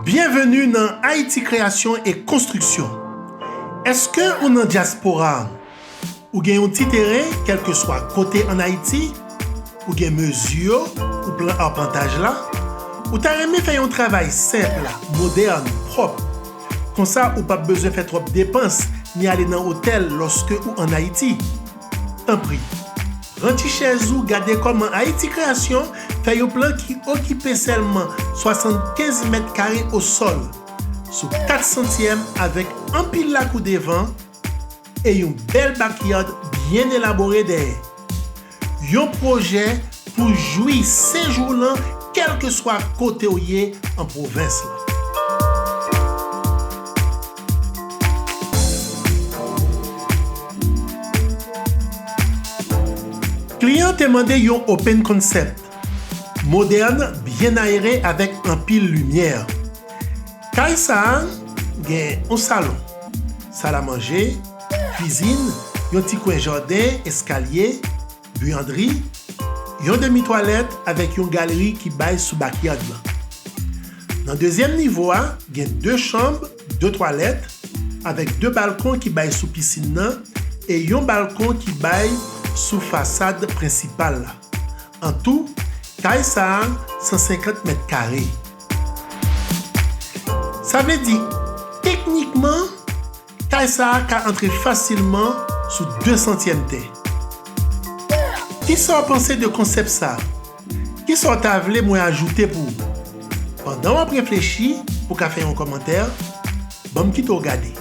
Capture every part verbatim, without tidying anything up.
Byenveni nan Ayiti Kreyasyon e Konstriksyon. Èske ou nan dyaspora a? Ou gen yon ti teren, kèlkeswa kote ann Ayiti? Ou gen mezi yo pou plan apantaj la? Ou ta renmen fè yon travay senp, modèn, pwòp? Konsa, ou p ap bezwen fè twòp depans ni ale nan otèl lòske ou ann Ayiti. Tanpri, ranti chèz ou, gade kòman Ayiti Kreyasyon fè yon plan ki okipe sèlman swasannkenz mèt kare o sòl, sou kat santyèm, avèk anpil lakou devan e yon bèl backyard byen elabore dèyè. Yon pwojè pou jwi sejou lan, kèlkeswa kote w ye an pwovens lan. Kliyan te mande yon open concept, modèn, byen ayere avèk anpil limyè. Kay sa a gen yon salon, salamanje, kwizin, yon ti kwen jaden, eskalye, biyandri, yon demi twalèt avèk yon galeri ki bay sou backyard lan. Nan dezyèm nivo a, gen de chanm, de twalèt, avèk de balkon ki bay sou pisin nan e yon balkon ki bay sou fasad prensipal la. An tou, kay sa a san senkant mèt kare. Sa vle di, teknikman, kay sa a ka antre fasilman sou de santyèm tè. Kisa w panse de konsèp sa a? Kisa w ta vle mwen ajoute pou ou? Pandan w ap reflechi, pou w ka fè yon kòmantè, ban m kite w gade.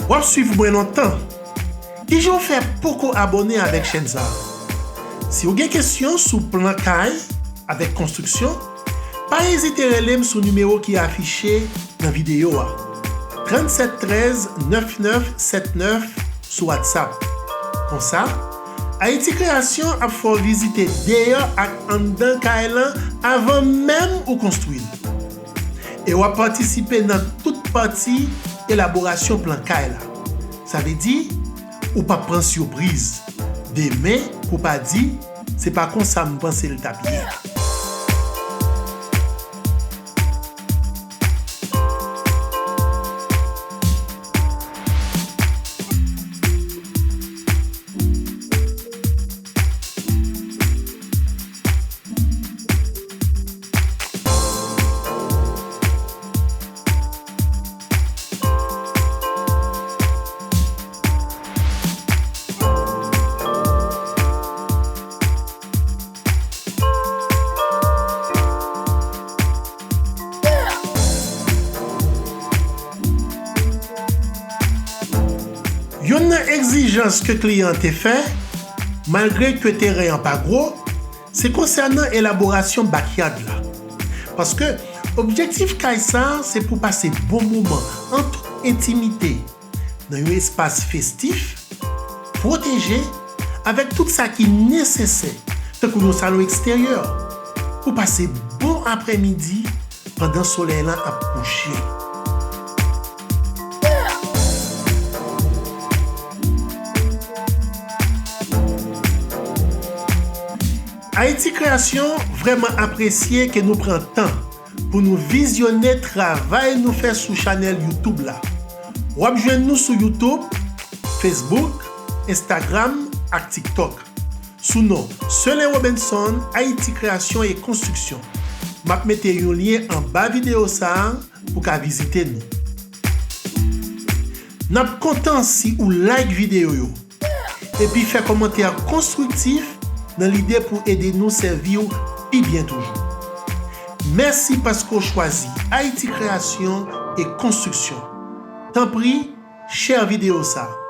W ap swiv mwen lontan. Kijan w fè poko abòne avèk chèn sa a? Si w gen kesyon sou plan kay avèk konstriksyon, pa ezite rele m sou nimewo ki afiche nan videyo a, trannsèt trèz nèf nèf sèt nèf sou WhatsApp. Konsa, Ayiti Kreyasyon ap fè w vizite deyò ak anndan kay lan avan menm ou konstwi l. E w ap patisipe nan tout pati elaborasyon plan kay la. Sa vle di, ou p ap pran sipriz. Demen, pou pa di, se pa konsa m panse l t ap ye. Youn nan egzijans ke kliyan an te fè, malgre ke teren an pa gwo, se konsènan elaborasyon backyard la. Paske objektif kay sa a se pou pase bon moman an tout entimite, nan yon espas festif, pwoteje, avèk tout sa ki nesesè, tankou yon salon eksteryè, pou pase bon aprèmidi pandan solèy lan ap kouche. Ayiti Kreyasyon vrèman apresye ke nou pran tan pou nou vizyone travay nou fè sou chanèl YouTube la. W ap jwenn nou sou YouTube, Facebook, Instagram ak TikTok sou non Selen Robinson, Ayiti Kreyasyon e Konstriksyon. M ap mete yon lyen anba videyo sa a pou ka vizite nou. N ap kontan si ou like videyo yo epi fè kòmantè konstriktif nan lide pou ede nou sèvi w pi byen toujou. Mèsi paske w chwazi Ayiti Kreyasyon e Konstriksyon. Tanpri, share videyo sa a.